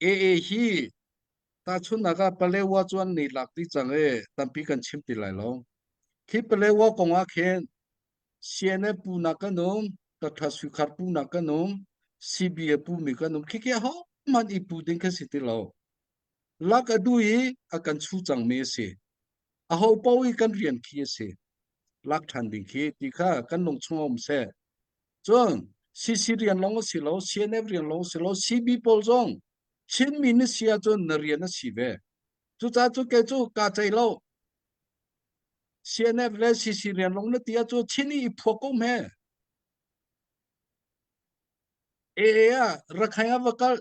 AA hi tahchunhnak ah Palewa cu an ni lak dih cang i tampi kan chim ti lai lo. Khi Palewa kong ah khin CNF punak kan um, Dr. Suikhar punak kan um, CBA pumi kan um. Khikhi ahohmanh i pu ding kan si ti lo. Lak a duh i a kan chu cangmi a si. Aho paoh i kan rian khi a si. Lak ṭhan ding khi ti kha kan lung chung um seh. Cun CC rian lawng a si lo, CNF rian lawng a si lo, CB pawl zong Chinmi na si ahcun na rian a si ve. Cucaah cu kei cu kaa cei lo. CNF le CC rian lawng na ti ahcun Chin i i phuak ko hme. AA ah Rakhine ah va kal,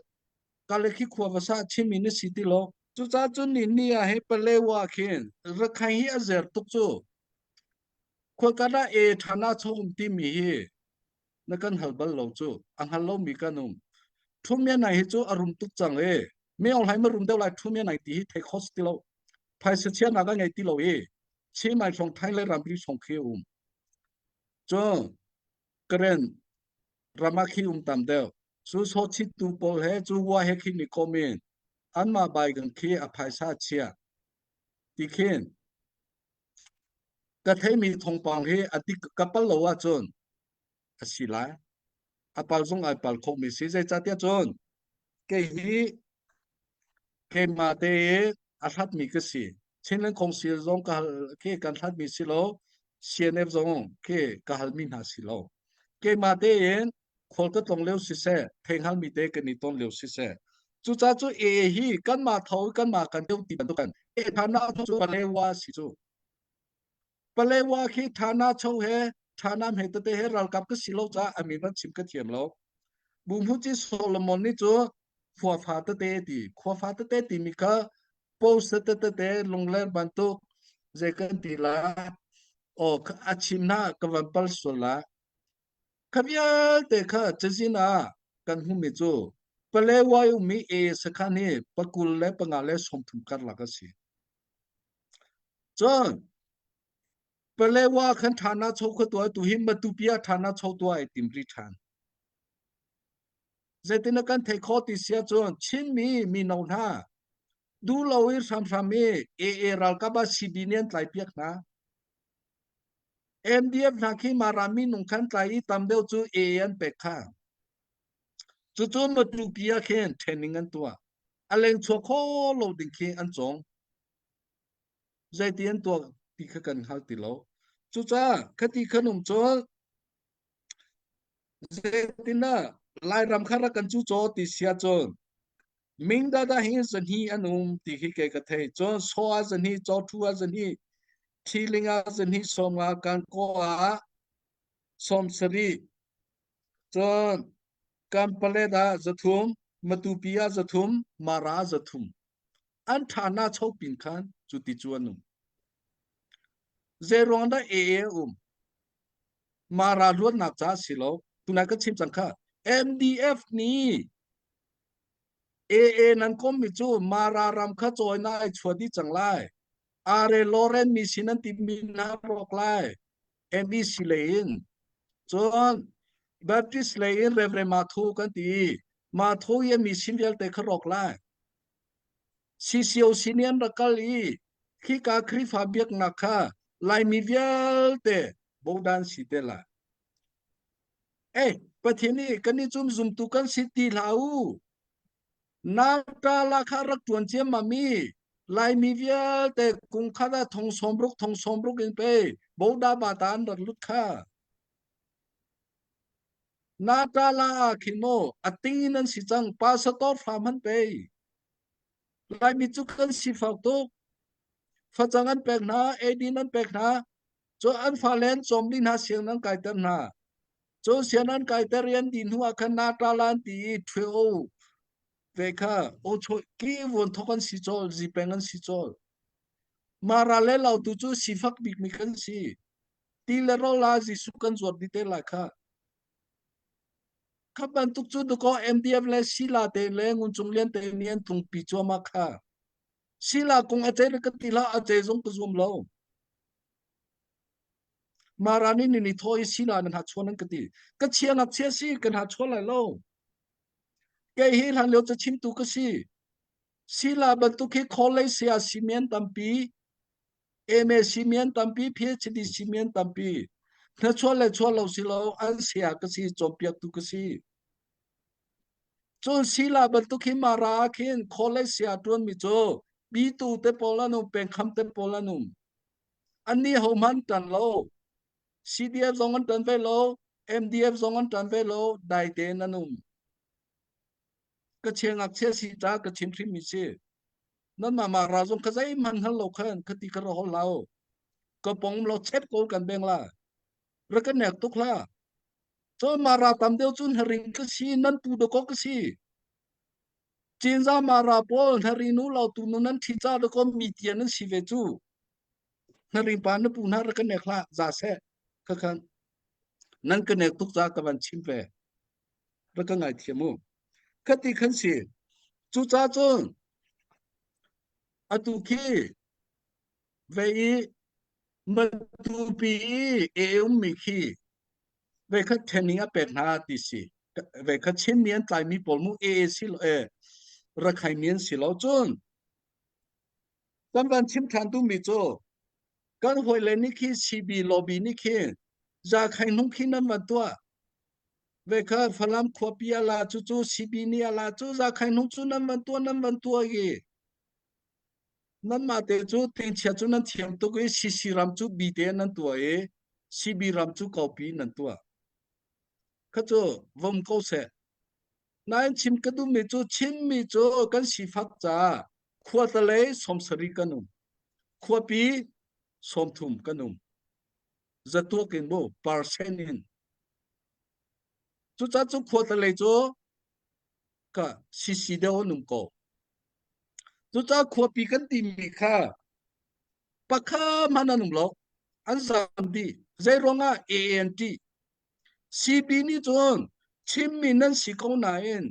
kal khi khua va sa Chinmi na si ti lo. Cucaah cun ni ni ah hi Palewa khin Rakhine hi a zer tuk cu. Khualkar ah e ṭhan ah chom timi hi na kan hal bal lo cu. A hngal lomi kan um. Ṭhumia nai hi cu a rum tuk cang i Meong hlai ma rum deuh lai ṭhumia nai ti hi thei kho si ti lo. Phaisa chiahnak a ngei ti lo i Chimai hrawng Thai le ramri hrawng khi a um. Cun Karen ram ah khi um tam deuh. Cu sawchittu pawl he cu wa he khi ni kom in anmah baigan khi a phaisa chia ti khin ka theimi thawngpang hi a dik ka pal lo ahcun a si lai. A pal zong ai pal khomi si. Zeicahtiah cun kei hi keimah te a hlatmi ka si. Chinland Council zong ka hal khi kan hlatmi si lo. CNF zong khi ka halmi hna si lo. Keimah tein khual ka tlong lio siseh, theihngalmi te kan i ton lio siseh. Cucaah cu AA hi kanmah tho kanmah kan deuh ti bantuk kan AA thana cu Palewa si cu. Palewa khi thana cho he thana hme tete he ralkap ka si lo caah a min an chim ka thiam lo. Bumhuci Solomon nih cu khuafa tete ti khuafa tete timi kha post tete lungler bantuk zei kan ti la o a chim na ka van pal sual la Kha vialte kha cazin ah kan hmuhmi cu Palewai ummi A sakhan hi pakul le panga le 30 karlak a si. Cun Palewa khan ṭhana cho kha tuah tu hi Matupi ah ṭhana cho tuah ai tim ri ṭhan. Zeitin na kan theih khawh ti sia cun Chinmi mino hna duhlo i hramhram i AA ralkap ah CB nih an tlai piak hna. MDF hna khi Mara minung khan tlai i tam deuh cu AA an pek kha. Cucu Matupi ah khin training an tuah. A leng chuak kho lo ding khi an cawng. Zeiti an tuah ti kha kan hngal ti lo. Cucaah khati khan um cun zeitindah Lairam kha rak kan cu caw ti sia cun Ming dada hi zahnih an um ti khi kei ka thei. Cun saw ah zahnih, cawṭhu ah zahnih, ṭhiling ah zahnih, sawmnga kankaw ah 70. Cun Kanpalet ah 300, Matupi ah 300, Mara ah 300. An ṭha na cho pin khan cu ti cu an um. Zei ruang dah AA um? Mara luatnak ca si lo. Tunai ka chim cang kha. MDF nih AA nan kommi cu Mara ram kha cawi na ai chuah dih cang lai. Are Loren mi sin an timi na rawk lai. MEC lei in. Cun Baptist lei in Reverend Mathu kan ti. Mathu i mi sin vialte kha rawk lai. CCOC nih an rak kal i khika Khrihfa biaknak kha Laimi vialte bodan si te lai. Ei, Pathian nih kan i cum zumtu kan si ti hlah u. Nata la kha rak ṭuan ciammam i Laimi vialte kum khat ah thong 60 thong 60 in pe boda bata an rak lut kha. Nata la ah khin maw a ting in an si cang pastor fa hman pe. Laimi cu kan sifak tuk. Facang an pek hna, eidin an pek hna, Cu an fale an cawm dih hna siang an kaiter hna. Cu siang an kaiter i an dih hnu ah khan na ṭa lan ti i ṭhue o ve kha o choi ki vuan thok an si cawl zipeng an si cawl. Mara le lautu cu sifak bikmi kan si. Ti le rawl ah Jesuh kan zuar dih te lai kha. Kha bantuk cu dakaw MDF le Sila te le Ngun Cung Lian te nih an tlungpi cuahmah kha. Sila kong a cei le ka ti hlah a cei zong ka zum lo. Mara nih ni thaw i sila nan ha chuan an ka ti. Ka chia ngakchia si kan ha chuan lai lo. Kei hi hlan lio cachimtu ka si. Sila bantuk hi college saya simian tampi, MA simian tampi, PhD simian tampi. Hnachuah le chuah lo si lo, an saya ka si, cawnpiaktu ka si. Cun sila bantuk hi Mara ah khin college saya ṭuanmi cu Pitu te pawl an um, Pengkham te pawl an um. Annih hohmanh ṭan lo. CDF zong an ṭan ve lo, MDF zong an ṭan ve lo, dai tein an um. Ka chia ngakchia si ta ka chim hrimmi si. Nanmah Mara zong kha zeihmanh hngal lo khan khati kha ra hol hlah u. Ka pong lo chep ko kan beng la. Ra ka nek tuk hlah. Cun Mara tam deuh cu hnaring ka si, nan pu dakaw ka si. Cinza Mara pawl hnaring nu lo tu nu nan ṭhi ca dakaw mi tia nan si ve cu. Hnaring pa na pu hna ra ka nek hlah, za seh. Khakhan nan ka nek tuk ca ka van chim ve. Ra ka ngaithiam u. Khati khan si. Cucaah cun atu khi ve i Matupi i e ummi khi veikhat training a pek hna ti si. Veikhat Chinmi an tlaimi pawl mu AA si lo e Rakhine an si lo cun kan van chim ṭhan duhmi cu kan hawile nih khi CB lobby nih khi za khai hnung khi nan van tuah veikhat Falam khuapi a la cu cu CB nih a la cu za khai hnung cu nan van tuah nan van tuah i Nanmah te cu tingchia cu nan thiam tuk i CC ram cu bi te nan tuah i CB ram cu kaupi nan tuah. Kha cu vom ko seh. Nain chim ka duhmi cu Chinmi cu kan sifak caah khuatalei 70 kan um. Khuapi 30 kan um. Zatuak in mu percent in. Cucaah cu khuatalei cu ka CC deuh an um ko. Cucaah khuapi kan timi kha pakha hmanh an um lo. An zam dih. Zei ruangah AANT. CB nih cun Chinmi nan si ko nain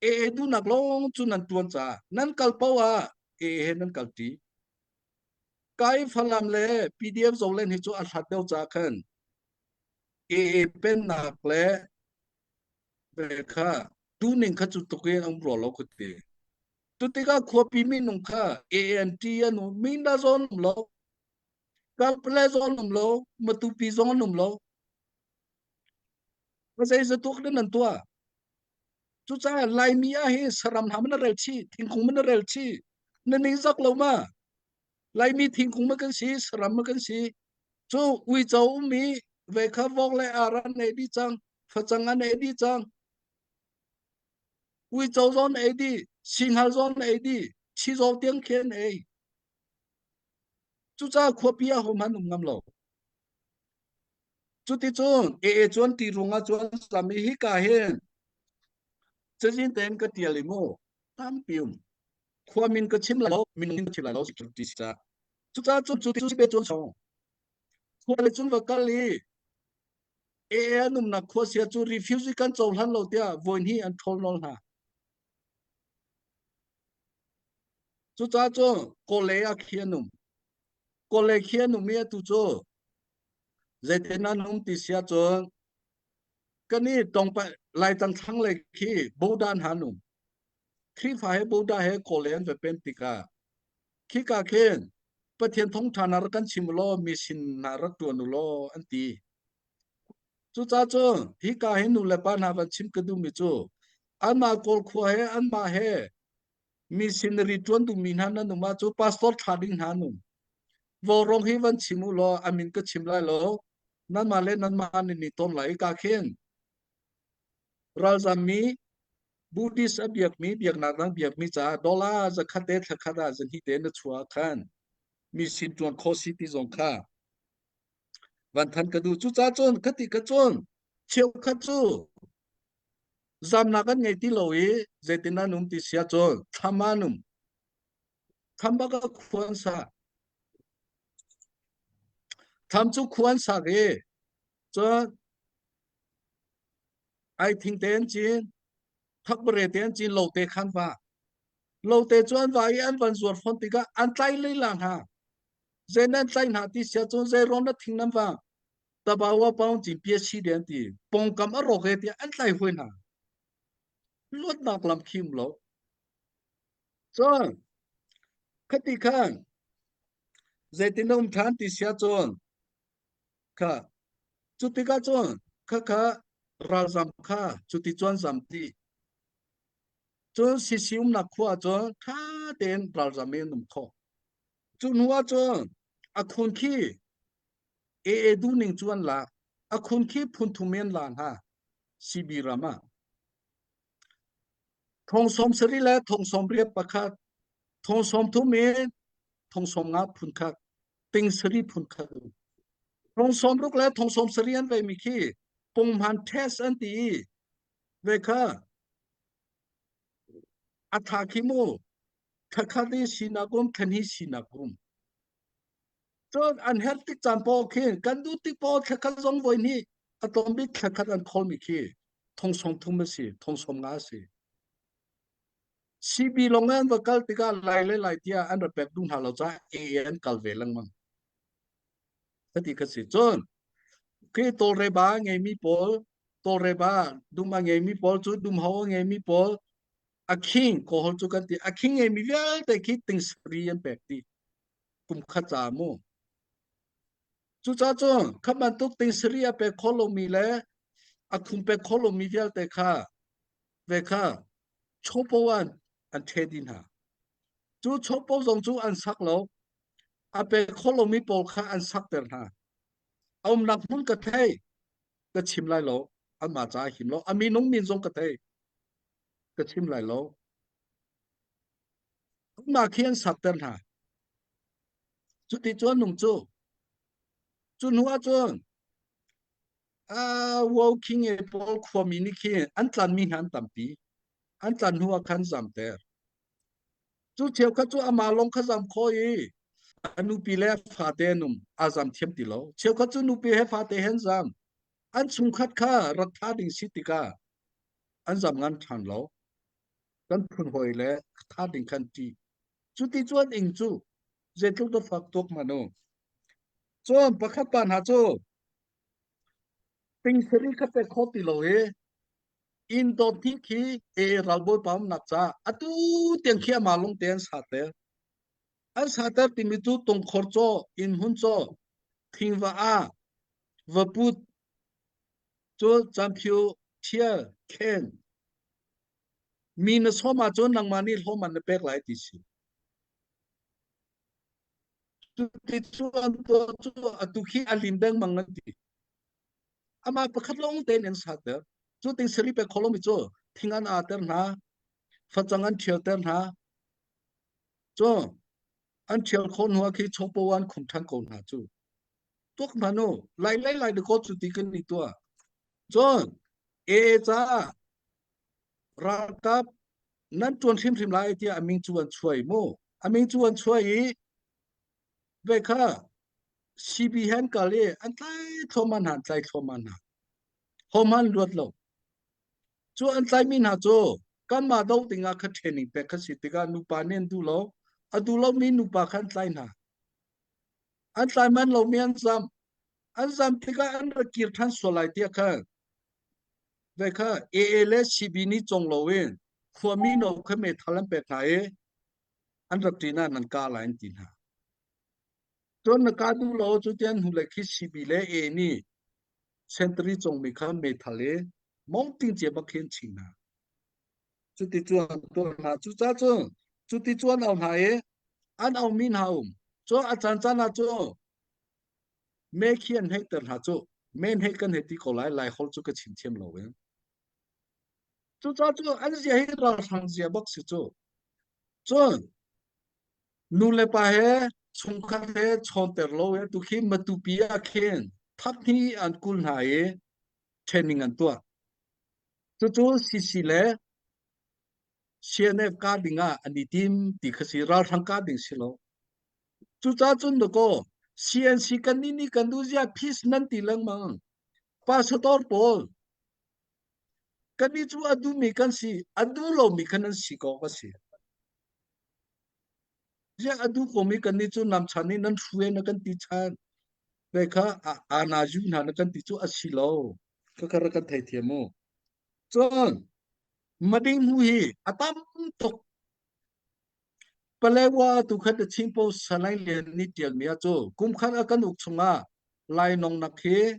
AA duhnak lawng cu nan tuan caah nan kal paoh ah AA he nan kalṭi. Kai Falam le PDF Zolen hi cu a hlat deuh caah khan AA pennak le ve kha duhning kha cu tluk in um rua lo ka ti. Tu tikah khuapi minung kha ANT an um, Minda zong um lo, Kalpale zong um lo, Matupi zong an um lo. Zei zatuk din an tuah. Cucaah Laimi ah hi saram hna man rel chih, thingkung man rel chih. Na ning zak lo ma? Laimi thingkung ma kan si, saram ma kan si. Cu uico um i ve kha vok le ar an ei dih cang, facang an ei dih cang. Uico zong ei dih, singhal zong ei dih, chizaw tiang khi an ei. Cucaah khuapi ah hohmanh um ngam lo. Cuticun AA cuan ti ruangah cuan sam i hika hin cazin tein ka tial i mu tampi um. Khua min ka chim lai lo, minung ka chim lai lo security si caah. Cucaah cun cu ti pe cun song. Khua le cun va kal i AA an umnak khua sia cu refugee kan cohlan lo tiah voi hnih an ṭhawl nawl hna. Cucaah cun Kawle ah khi an um. Kawle khi an um i atu cu zeitin an um ti si ahcun kan i tongpa Laitlang thlanglei khi Bodan han um. Khrihfa he Buddha he Kawle an va pen tikah khika khin Pathian thawngṭha na rak kan chim law mi sin na rak ṭuan u law an ti. Cucaah cun hika hin nu le pa hna van chim ka duhmi cu anmah Kawl khua he anmah he mi sin ri ṭuan duhmi hna nan um ahcun pastor ṭha ding hna an um. Vaurawng hi van chim u law a min ka chim lai lo. Nanmah le nanmah nan i tawn lai ka khin ralzammi Buddhist a biakmi biaknak dang biakmi caah dollar zakhat te thlakhat ah zahnih te na chuah khan mi sin ṭuan khawh si ti zong kha van than ka duh. Cucaah cun khati ka cun cheukhat cu zamnak an ngei ti lo i zeitin an um ti sia cun thlam an um. Thlam bak a khuan sa. Thlam cu khuan sak i cun ai thing te an cin thakbare te an cin lo te khan va lo te cu an va i an van zuar fawn tikah an tlai lila hna zei nan tlai hna ti sia cun zei ruang na thing nan va tabawa paung cin pia si den ti pongkam a rawk e tiah an tlai hui hna. Luatnak lam khi um lo. Cun khati khan zeitin na um ṭhan ti sia cun kha cu tikah cun khakha ralzam kha cuti cun zam ti. Cun sisi umnak khua cun ṭha tein ralzam in um khawh. Cu hnu ah cun a khun khi AA duhning cu an lak. A khun khi phun thum in la hna. CB ram ah. Thong 70 le thong 81, thong 30 in thong 50 phun khat, ting sari phun khat. Thong 60 le thong 70 an veimi khi punghman test an ti i ve kha a tha khi mu thakhat i sinak um thlani sinak um cun an herh tik caan paoh khin kan duh tik paoh thlakhat zong voi hnih a tlawm bik thlakhat an kholmi khi thong 30 a si thong 50 a si CB lawng an va kal tikah lai le lai tiah an ra pek duh hna lo caah AA an kal ve lengmang. Khati kha si. Cun khi tawlreba a ngeimi pawl tawlreba dum a ngeimi pawl cu dumho a ngeimi pawl a khing kawhol cu kan ti a khing ngeimi vialte khi ting sari an pek dih kum khat ca mu. Cucaah cun kha bantuk ting sari a pek kho lomi le a khum pek kho lomi vialte kha ve kha chopo an an ṭhe dih hna. Cu chopo zong cu an sak lo. A pe kho lomi pawl kha an sakter hna. A umnak hmun ka thei, ka chim lai lo. Anmah caah him lo. A minung min zong ka thei, ka chim lai lo. Anmah khi an sakter hna. Cuti cun nung cu. Cu hnu ah cun Wo King e pawl khuami nih khin an tlanmi hna an tampi. An tlan hnu ah khan zamter. Cu cheukhat cu amah lawng kha zam kho i a nupi le a fate an um aa zam thiam ti lo. Cheukhat cu nupi he fate he an zam. An chungkhat kha rak tha ding si tikah an zam ngan ṭhan lo. Kan phun hawi le tha ding khan ṭih. Cuti cun ing cu zeitluk dah fak tuk hmanh u. Cun pakhat pa hna cu ting sari kha pek kho ti lo i inn dawt hnih khi e ralbawi pa umnak caah atu tiang khi amah lung te an sater. An sater timi cu tungkhor caw, inn hmun caw, thingva a, vaput, cu camphiu, thial, khen. Mi na sawm ahcun nangmah nih hlawm an na pek lai ti si. Cuti cu an tuah cu atu khi a lim dengmang an ti. Amah pakhat lawng tein an sater. Cu ting sari pek kholomi cu thing an aater hna, facang an ṭhialter hna. Cu an ṭhial khawh hnu ah khi chopo an khum ṭhan ko hna cu. Tuak hmanh u, lai lai lai dakaw cu ti kan ni tuah. Cun AA caah ralkap nan ṭuan hrimhrim lai tiah a min cu an chuai mu. A min cu an chuai i ve kha CB he an kal i an tlai thluahmah hna, an tlai thluahmah hna. Hohmanh luat lo. Cu an tlaimi hna cu kanmah do dingah kha training pek kha si tikah nupa nih an duh lo. A duh lomi nupa kha an tlai hna. An tlai manh lomi an zam. An zam tikah an ra kir ṭhan sual lai tiah khan ve kha AA le CB nih cong loin khuami no kha meithal an pek hna i an rak ṭin ah nan kah lai an ti hna. Cun na kah duh lo cu tian hnu le khi CB le AA nih sentari congmi kha meithal i mongting cia bak khi an ching hna. Cuti cuan tuah hna. Cucaah cun cuti cuan au hna i an aumi hna um. Cun a caan caan ah cu me khi an heiter hna cu me hei kan hei ti ko lai lai holh cu ka chim thiam lo in. Cucaah cu an zia hi ralhrang zia bak si cu. Cun nu le pa he chungkhat he chawnter lo i tu khi Matupi ah khin thap hnih an kul hna i training an tuah. Cucu CC le CNF kah ding ah an i tim ti kha si ralhrang kah ding si lo. Cucaah cun dakaw CNC kan nih nih kan duh zia peace nan ti lengmang. Pastor pawl kannih cu a duhmi kan si a duh lomi kha nan si ko ka si. Ziah a duh komi kannih cu namchan nih nan hruai na kan ti chan. Ve kha ana yu hna na kan ti cu a si lo. Khakha rak kan theithiam mu. Cun. Mading hmu hi a tam tuk. Palewa tu khat Chin Post Salai Lian nih tialmi ah cu kum khat a kan uk chungah lainawng nak hi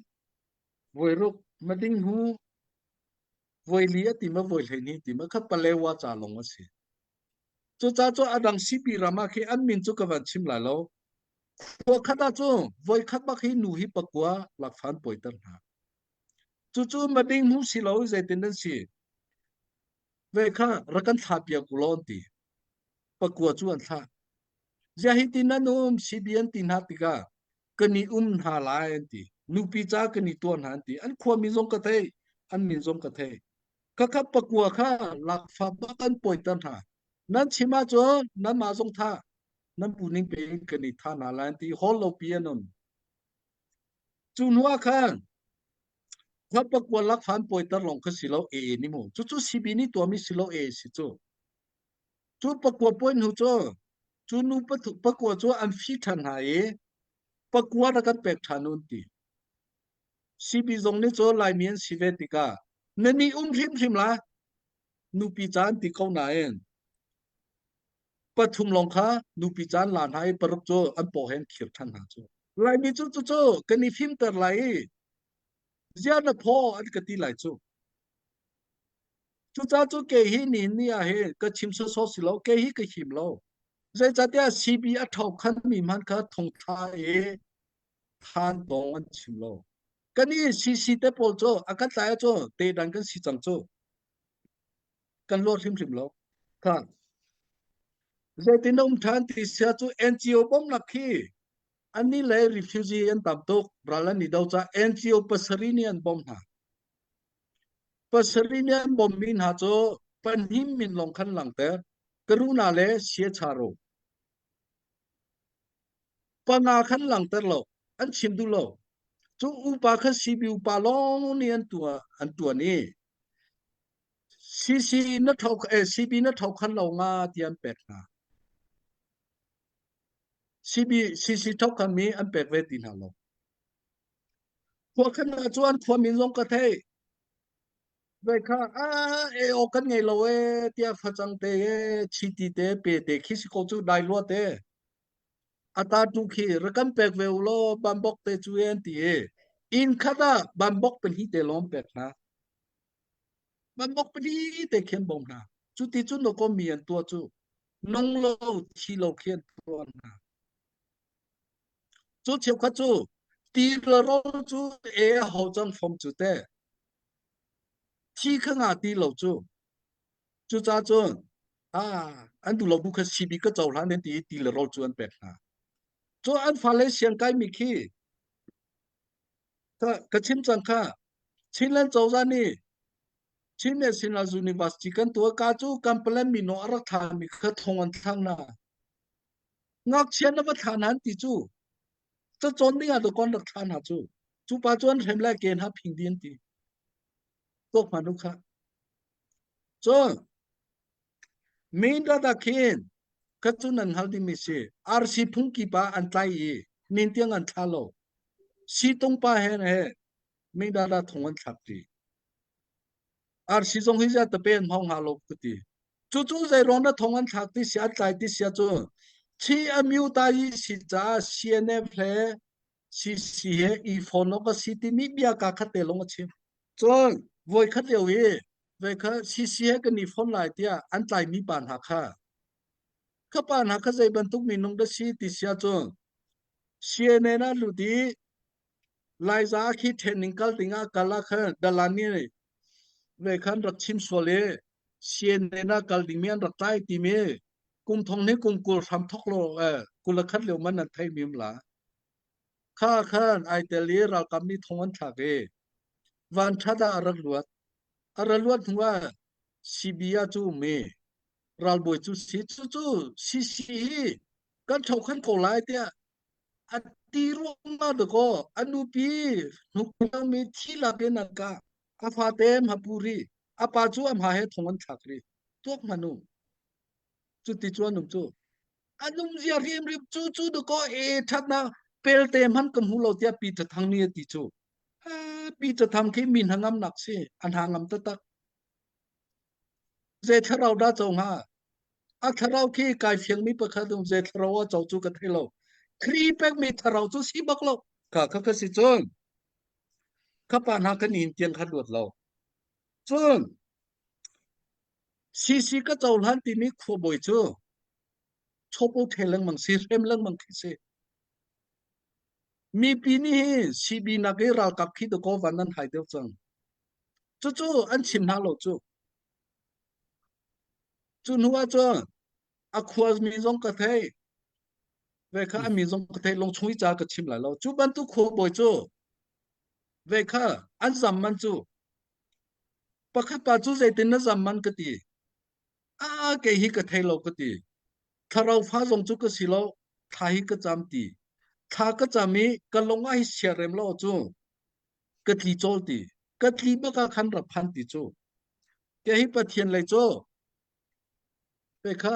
voi ruk mading hmu voi li a ti ma voi 12 ti ma kha Palewa ca lawng a si. Cucaah cu a dang CP ram ah khi an min cu ka van chim lai lo. Khua khat ah cu voi khat bak hi nu hi pakua lakfan pawiter hna. Cucu mading hmu si lo zeitin nan si. Ve kha rak kan thlah piak u law an ti. Pakua cu an thlah. Ziah hi ti nan um CB an ti hna tikah kan i um hna lai an ti. Nupi ca kan i tuah hna an ti. An khuami zong ka thei, an min zong ka thei. Khakha pakua kha lakfa bak an pawiter hna. Nan chim ahcun nanmah zong tha, nan pu ning pe in kan i tha hna lai an ti. Hall lo pi an um. Cu hnu ah khan khua pakua lakfa an pawiter lawng kha si lo e ni mu. Cucu CB nih tuahmi si lo e si cu. Cu pakua pawi hnu cu cu nu pakua cu an fi ṭhan hna i pakua rak kan pek ṭhan un ti. CB zong nih cu Laimi an si ve tikah nan i um hrimhrim la nupi ca an ti ko nain pathum lawng kha nupi caan la hna i paruk cu an paw he an khir ṭhan hna cu. Laimi cu cucu kan i fimter lai i ziah na phaw an ka ti lai cu. Cucaah cu kei hi nihin ni ah hin ka chim sawsawh si lo, kei hi ka him lo. Zeicahtiah CB a ṭho khanmi hmanh kha thongthla i than tawng an chim lo. Kan i CC te pawl cu a kan tlai cu te dan kan si cang cu. Kan luat hrimhrim lo. Kha zeitin um ṭhan ti sia cu NGO bawmhnak khi annih le refugee an tam tuk ral an i do caah NGO pasarih nih an bawmh hna. Pasarih nih an bawmhmi hna cu pahnih min lawng khan langhter. Karuna le Siacharo. Panga khan langhter lo. An chim duh lo. Cu upa kha CB upa lawng nih an tuah an tuan i CC na tho eh, CB na tho khan lo nga ti an pek hna. CB CC tho khan mi an pek ve ti hna lo. Khua khan ah cun khua min zong ka thei. Ve kha a e o kan ngei lo e tiah facang te e chiti te pe te khi si ko cu dai lua te. Ata tu khi rakam pek ve u law bambok te cu en ti e. Inn khat ah bambok pahnih te lawm pek hna. Bambok pahnih te khian bom hna. Cu ti cun ko mi an tua cu. Nung lo thi lo khian tuah hna. Cu cheukhat cu ti le rawl cu e a ho cang fom cu te. Thi kha nga ti lo cu. Cucaah cun ah an duh lo bu kha CB ka cohlan an ti i ti le rawl cu an pek hna. Cu an fale siang kaimi khi ka chim cang kha Chinland cozah nih Chin National University kan tuah ka cu kan plan mino a rak thlami kha thong an thlang na. Ngakchia na va thla hna an ti cu. Cacawn ding ah dawkawn rak thla hna cu. Cu pa cu an hrem lai ke hna phing di an ti. Tuak hmanh u kha. Cun Mindat ah khin ka cu nan hal dingmi si. RC phungki pa an tlai i min tiang an thla lo. Situng pa he he Mindat ah thong an thlak ti. RC zong hi zia tape an hmang hnga lo ka ti. Cucu zeiruang dah thong an thlak ti si an tlai ti sia cu chi amyu ta yi si caah CNF le CC he i phone awk a si timi bia ka khat te lawng a chim. Cun voi khat lio hi voi kha CC he kan i phone lai tiah an tlaimi pa hna kha kha pa hna kha zei bantuk minung dah si ti sia cun CNN ah lut i Laiza khi training kal ding ah kal ah khan dalan nih ve khan rak chim sual i CNN ah kal dingmi an rak tlai timi kum thong ni kum 20 hram thok lo eh 21 lio man an thei mim la kha khan ai tel i ralkap nih thong an thlak i van that ah a rak luat a ra luat hnu ah CB ah cu um i ralbawi cu si cu cu CC hi kan tho khan ko lai tiah a ti ruangah dakaw a nupi hnukmi thi lakin an kah a fate hmapu ri a pa cu a hma he thong an thlak ri tuak hmanh u cuti cu an um cu an um zia hrimhrim cu cu dakaw e thatnak pelte hmanh ka hmu lo tiah Peter Thang nih a ti cu Peter Thang khi mi hnangamnak si a hna ngam taktak. Zei thlarau dah co hnga? A thlarau khi kai fiangmi pakhat um zei thlarau a co cu ka thei lo. Khrih pekmi thlarau cu si bak lo. Kha kha ka si cun kha pa hna kan in tiang kha luat lo. Cun CC ka cohlan timi khuabawi cu chopo the lengmang si hrem lengmang khi si. Mipi nih hi CB nak i ralkap khi dakaw van nan hai deuh cang. Cucu an chim hna lo cu. Cu hnu ah cun a khua mi zong ka thei. Ve kha a mi zong ka thei lung chung i ca ka chim lai lo. Cu bantuk khuabawi cu ve kha an zam man cu pakhat pa cu zeitin na zam man ka ti. A kei hi ka thei lo ka ti. Thlarau fa zong cu ka si lo. Thla hi ka cam ti. Thla ka cam i ka lung ah hi siarem lo cu ka tli cawl ti. Ka tli bak ah khan rak phan ti cu. Ke hi Pathian lei cu pe kha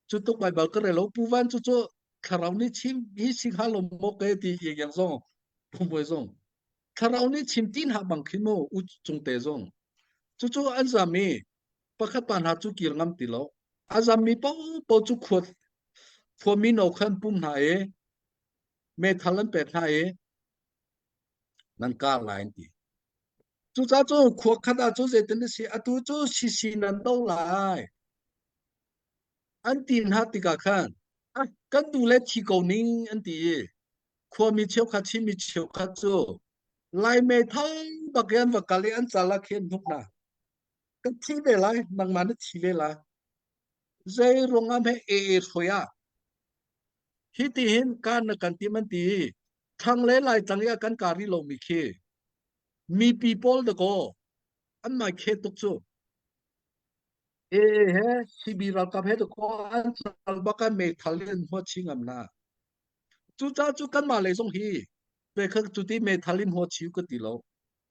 cu tuk Baibal ka rel lo pu van cu cu thlarau nih chim hi si hnga lo maw ke ti i yang zong phungbuai zong thlarau nih chim tin ha bang khin mu u cungte zong cucu an zam i pakhat pa hna cu kir ngam ti lo a zammi paohpaoh cu khua khuami no khan pum hna i meithal an pek hna i nan kar lai an ti Cucaah cu khua khat ah cu zeitin a si atu cu sisi nan do lai an ti hna tikah khan ah kan duh le thi ko ning an ti i khuami cheukhat Chinmi cheukhat cu Lai meithal bak in an va kal i an cal ah khin hnuk hna kan thi ve lai nangmah na thi ve lai zei ruangah hme ee hruai ah hi ti hin kan na kan tim an ti i thlang le lai tlang i a kan kari lomi khi mipi pawl dakaw an mai khe tuk cu AA he CB ralkap he dakaw an cal bak an meithal in huat chi ngam na cucaah cu kanmah lei zong hi ve kha cuti meithal in huat chi ka ti lo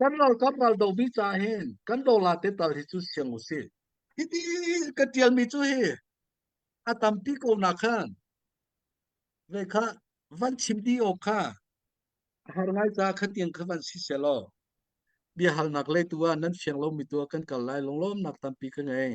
kan ralkap ral do mi ca hin kan dola te tal hi cu siang u si hiti ka tial mi cu hi a tampi ko na khan ve kha van chim di awk kha har ngai ca kha tiang kha van si selaw biahalnak lei tu ah nan fiang lomi tu ah kan kal lai lunglawmnak tampi ka ngei.